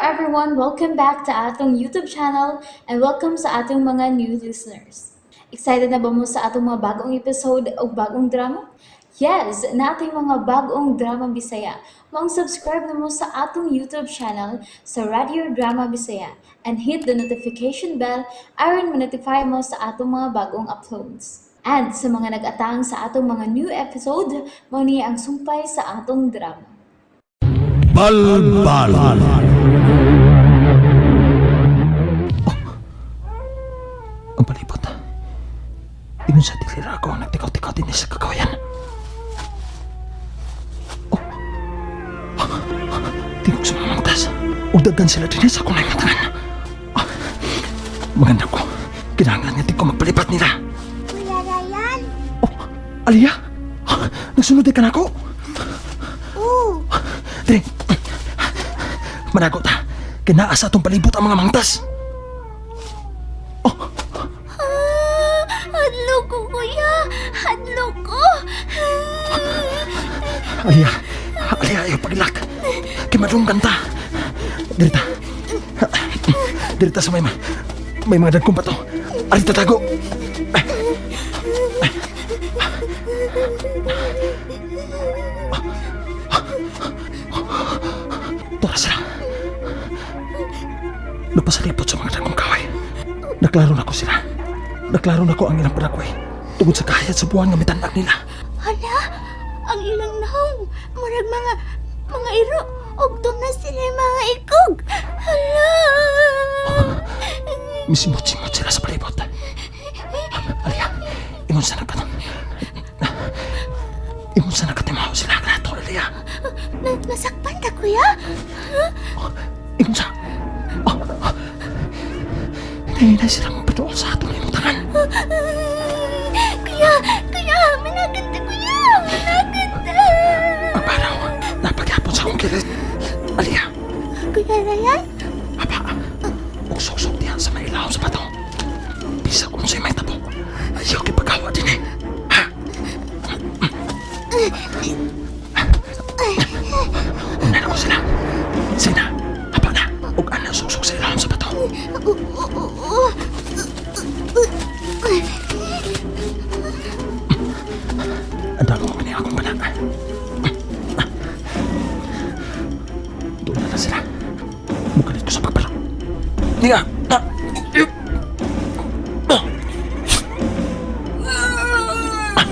everyone! Welcome back to atong YouTube channel and welcome sa atong mga new listeners. Excited na ba mo sa atong mga bagong episode o bagong drama? Yes, nating mga bagong drama Bisaya. Maong subscribe na mo sa atong YouTube channel sa Radio Drama Bisaya and hit the notification bell aron ma-notify mo sa atong mga bagong uploads. And sa mga nag-atang sa atong mga new episode, mao ni ang sumpay sa atong drama. Balbal. Ang palibot. Ingon sa dilira ako ang nagtikaw-tikaw din sa kakawayan. Oh. Tingog sa mga mangtas. Ug daghan sila din sa akong nahimatangan. Ah, maganda ko. Kinahanglan nga di ko magpalipat nila. Kuya Ryan? Oh, Aliyah! Ah, nagsunod ka na ako. Oo. Dire. Manago ta. Kinaa sa atong palibot ang mga mangtas. Ah, hadlo ko, kuya. Hadlo ko. Aliyah, Aliyah, ayaw pagilak. Kay madunggan ta. Dirita. Dirita sa may mga dagkong bato. Arita tago. Tora sila. Napasalipot sa mga dagkong kaway. Naklaro na ko sila. Naklaro na ko ang ilang panagway. Tungod sa kahayat sa buwan nga mitanak nila. Hala, ang ilang nahong. Murag mga iro. Ugtong na sila yung mga ikog. Hala. Misimot-simot sila sa palibot. Aliyah, ingon sa nagkat. Ingon sa nagkatimaw sila kanato, Aliyah. Nasakpan ka, kuya? Ingon sa... Oh, oh. Hinahinay sila mong patuol sa atong limutangan. Kuya, kuya, managad ta, kuya. Managad ta. Ang paraw, napagyapon sa akong kilit. Aliyah, Kuya Ryan? haba. Ugsok-sok diyan sa may ilawom sa bato. Bisag unsay may tabo. Ayaw kipagawa din eh. Ha? Una na ko sila. Sina, haba na. Ug ana suksok sa ilawom sa bato. Oo. Ang dami ko kini akong bana. Doon na lang sila. Mukalit ko sa pagpalak. Niya! Ah! Yup! Ah! Ah!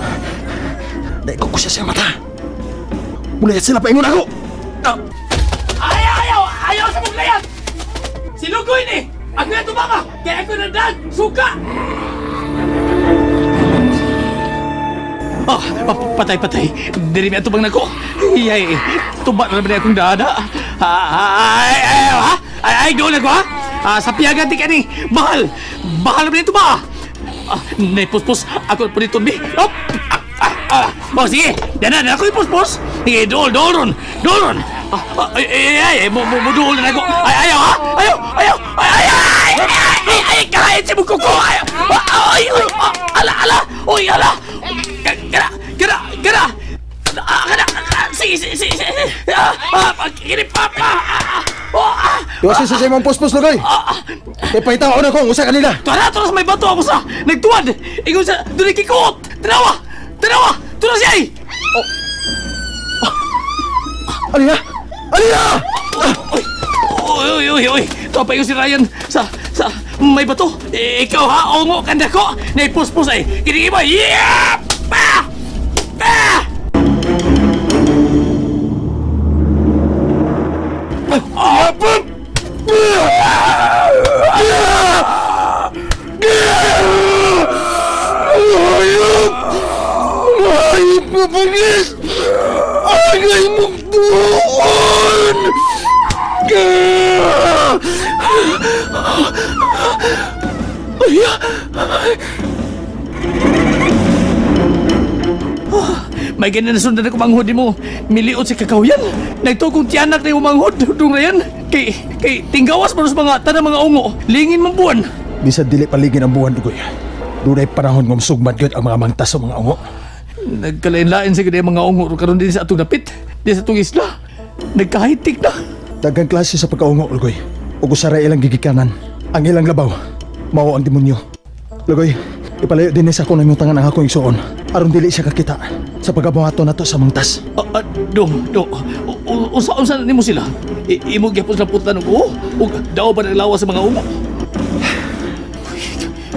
Naikog ko siya sa mata. Mulayat sila paingon ako! Ah! Ay, ayaw! Ayaw sa mong layat! Silugoy ni! Ako na tumama! Kaya ako nagdag! Suka! Oh, patay, patay. Diri mi atubang nako. Ay, tuba na naman akong dada. Ay, ay, ha? Ay, ay, doon ako, ha? Ah, sa piyagan ti kani. Bahal! Bahal naman ito ba? Ah, naipuspos. Ako po dito, bi. Oh! Ah, ah, ah. Oh, sige. Dana, dana ako ipuspos. Sige, dool, dool ron. Dool ron. Ah, ah, ay, ay, ay, ay, mo dool na ako. Ay, ayaw, ha? Ayaw, ayaw, ay, ay, ay, ay, ay, ay, kain si Bukoko. Ay, ay, ay, ah, ala, ala, oy, ala. Kana, kana, kana. Ah, kana, ah, sige, sige, sige, sige. Ah, ah, kini pa, pa, ah, ah, oh, ah. Iwasan sa imong puspos lugoy. Kay pahitaw na ko ang usa kanila. Tara, tara sa may bato ako sa nagtuwad. Ingon sa dunay kikuot. Tanawa! Tanawa! Tuna siya ay! Aliyah! Aliyah! Oy, oy, oy, oy. Ito pa si Ryan sa may bato. Eh, ikaw ha, ongo kanda ko. Naipuspos ay. Kini mo. Yeah! Pa! Pa! Hayop! Hayop nga pangis! Agay mong buon! Aliyah! May ganyan na sundan ako manghod mo. Miliot si kakahuyan. Nagtugong tiyanak na yung manghod. Dudong na yan. Kay tinggawas mo sa mga tanang mga ungo. Lingin mong buwan. Bisan dili paligin ang buwan, Dugoy. Dunay panahon nga sugmad gyud ang mga mangtas sa mga ungo. Nagkalain-lain sa mga ungo karon din sa atong dapit. Di sa atong isla. Nagkahitik na. Daghang klase sa pagkaungo, Lugoy. Ug usa ra ilang gigikanan. Ang ilang labaw, mao ang demonyo. Lugoy, ipalayo din sa ako ng tangan ang akong igsuon. Aron dili siya kakita sa pagabuhaton nato sa mangtas. Dong, dong, unsa na nimo sila? Imo gyapon sila putlan og oo? Ug daw ba naglawas sa mga ungo?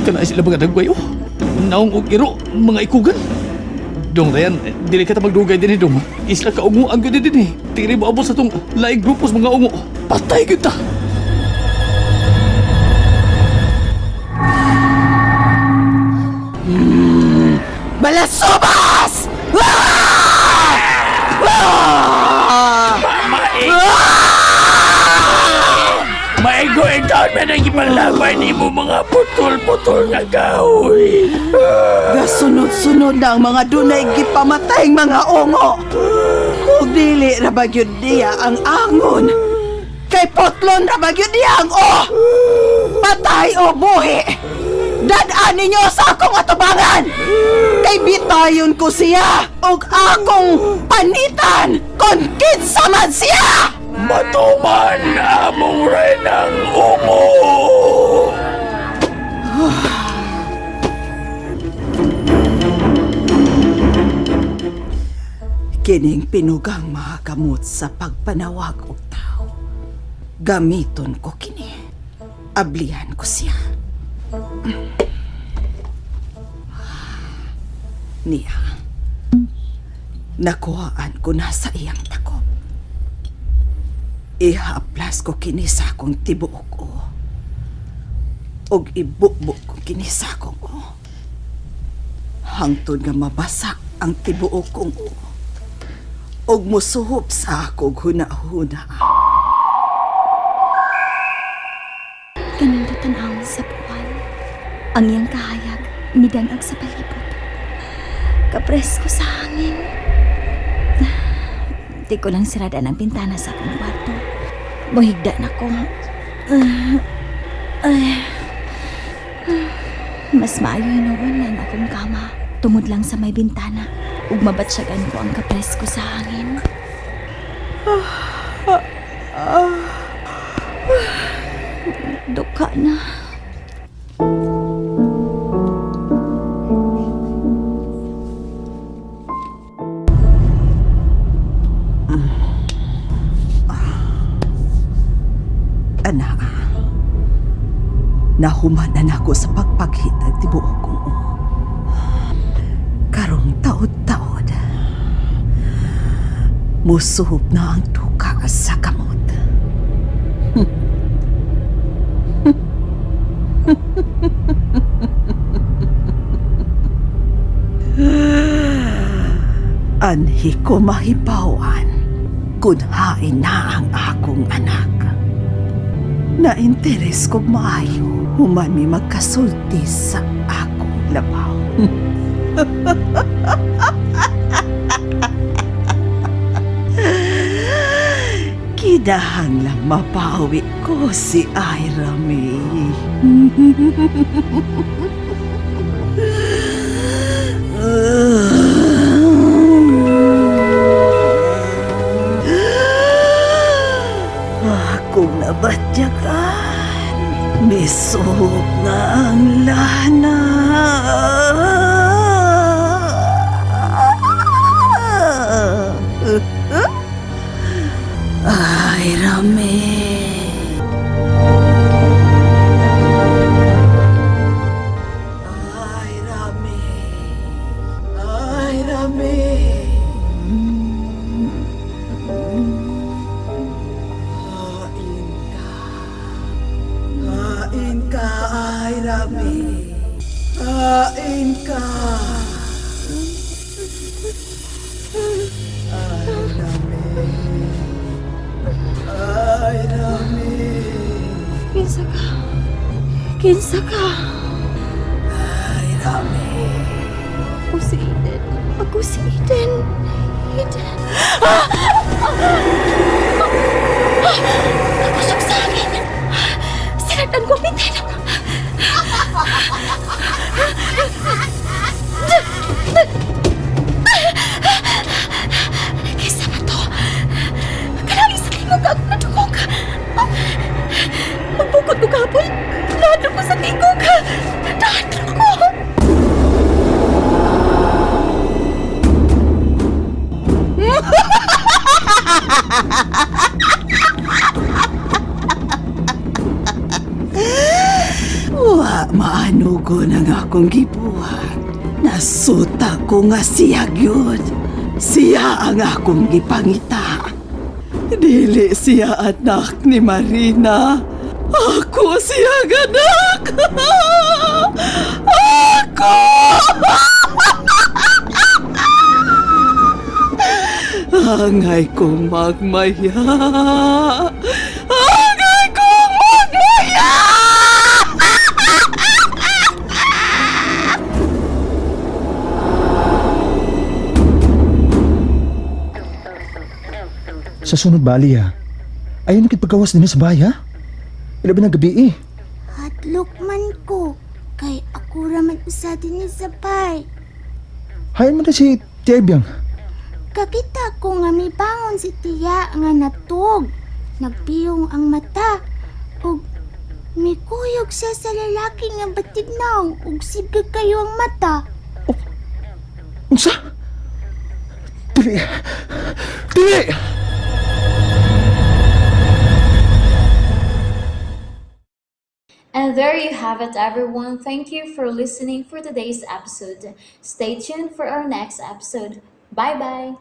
Kana sila mga dagway oh. Naong og iro, mga ikugan. Dong, Dayan, dili ka ta magdugay dinhi dong. Isla ka ungo ang gyud dinhi. Tiri mo abot sa tong laing grupo sa mga ungo. Patay gyud ta. Balasubas! Maigo ikaw na nagipanglaban nimo mga putol-putol nga kahoy. Gasunod-sunod na ang mga dunay gipamatay mga ungo. Ug dili ra ba gyud niya ang angon? Kay potlon ra ba gyud niya ang o? Patay o buhi? Dad-an ninyo sa akong atubangan! Kay bitayon ko siya ug akong panitan kon kinsa man siya! Matuman among renang ungo. Kining pinugang mahakamot sa pagpanawag og tao. Gamiton ko kini. Ablihan ko siya. Niya. Nakuhaan ko na sa iyang takop. Ihaplas ko kini sa akong tibuok o. Og ibukbuk ko kini sa akong o. Hangtod nga mabasa ang tibuok kong o og musuhop sa akong huna-huna. Kanindot tan-awon sa buwan. Ang iyang kahayag, midanag sa palibot. Kapresko sa hangin. Di ko lang sirada ng bintana sa akong kwarto. Muhigda na ko. Ay. Mas maayo hinuon na ang akong kama. Tungod lang sa may bintana. Ug mabatsyagan ko ang kapresko sa hangin. Duka na. Ana, nahuman na nako sa pagpaghit ang tibuok kong o. Karong taod-taod, musuhop na ang tuka sa kamot. Anhi ko mahibawan kun hain na ang akong anak. Na-interes ko maayo human mi magkasulti sa akong labaw. Kidahang lang mapawi ko si Ira May. Akong nabatyakan. Misuhop na ang lana. Ay, Rami. Ay, Rami. Ay, Rami. Hain ka. Hain ka, ay Rami. Hain ka. Ay, Rami. Ay, Rami. Kinsa ka? Kinsa ka? Ay, Rami. Ako si Eden. Ako si Eden. Eden. Ah! Ah! Ah! Nagusok sa akin. Sinagdan ko ang bintana. Kaysa na to. Kanang isa tingog ako nadungog. Maanugo na nga akong gibuhat. Nasuta ko nga siya gyud. Siya ang akong gipangita. Dili siya anak ni Marina. Ako siya anak. Ako! Angay kong magmaya. Angay kong magmaya! Sa sunod bali ha. Ayaw na paggawas din sa bahay ha. Ilabi na gabi eh. Hadlok man ko. Kay ako raman usa din sa bay. Hayan mo na si Tia Ibyang. Kakita ko nga may bangon si tiya nga natug. Nagpiyong ang mata. Ug mikuyog siya sa lalaki nga batignaw ug sige kayo ang mata. Unsa? Dili. Dili! And there you have it, everyone. Thank you for listening for today's episode. Stay tuned for our next episode. Bye bye.